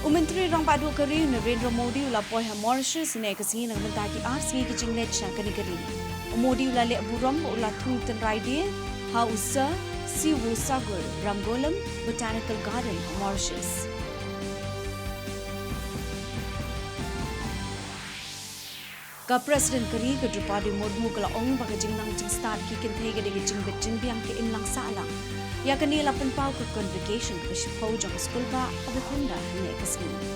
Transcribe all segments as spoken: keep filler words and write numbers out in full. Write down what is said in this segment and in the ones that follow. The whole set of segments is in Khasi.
U Myntri Rangbah Duh ka ri u Narendra Modi u la poi ha Mauritius hynne ka sngi na ka bynta ki ar sngi ki jingleit sha kane ka ri. U Modi u la leh burom ba u la thung tynrai die ha u Sir Sivasagar Ramgoolam Botanical Garden ha Mauritius. Ka President ka ri ka Droupadi Murmu ka la ong ba ka jingnang jingstad ki kynthei ka dei ka jingbit jingbiang ka imlang sahlang. Ïa kane la pynpaw ka convocation kaba shiphew jong ka skulbah ha Bathinda hynne ka sngi.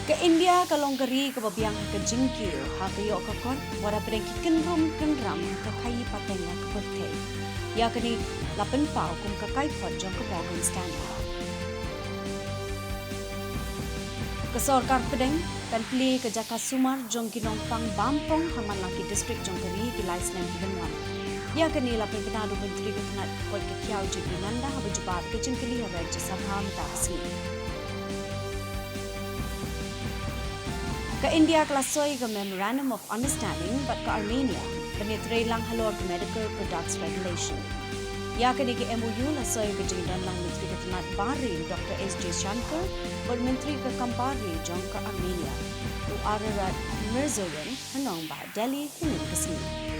Ka India ka long ka ri kaba biang ha ka jingkiew ha ka ïoh ka kot wat la pdeng ki kynrum kynram ha ka khaii pateng ïa ka pyrthei. Ïa kane la pynpaw kum ka kaiphod jong ka Morgan Stanley. Ka sorkar pdeng kan plie ka jaka sumar jong ki nongpang bampong ha man la ki district jong ka ri ki lai snem ki ban wan. Ïa kane la pynbna da u Myntri ka tnat ka koit ka khiaw J P Nanda haba jubab ka jingkylli ha Rajya Sabha mynta ka sngi. Ka India ka la soi ka Memorandum of Understanding bad ka Armenia ban ïatreilang halor ka Medical Products Regulation. Ïa kane ka M O U la soi ka jingdonlang Myntri ka tnat bar ri Doctor S Jaishankar bad Myntri ka kam bar ri jong ka Armenia u Ararat Mirzoyan ha nongbah Delhi hynnin ka sngi.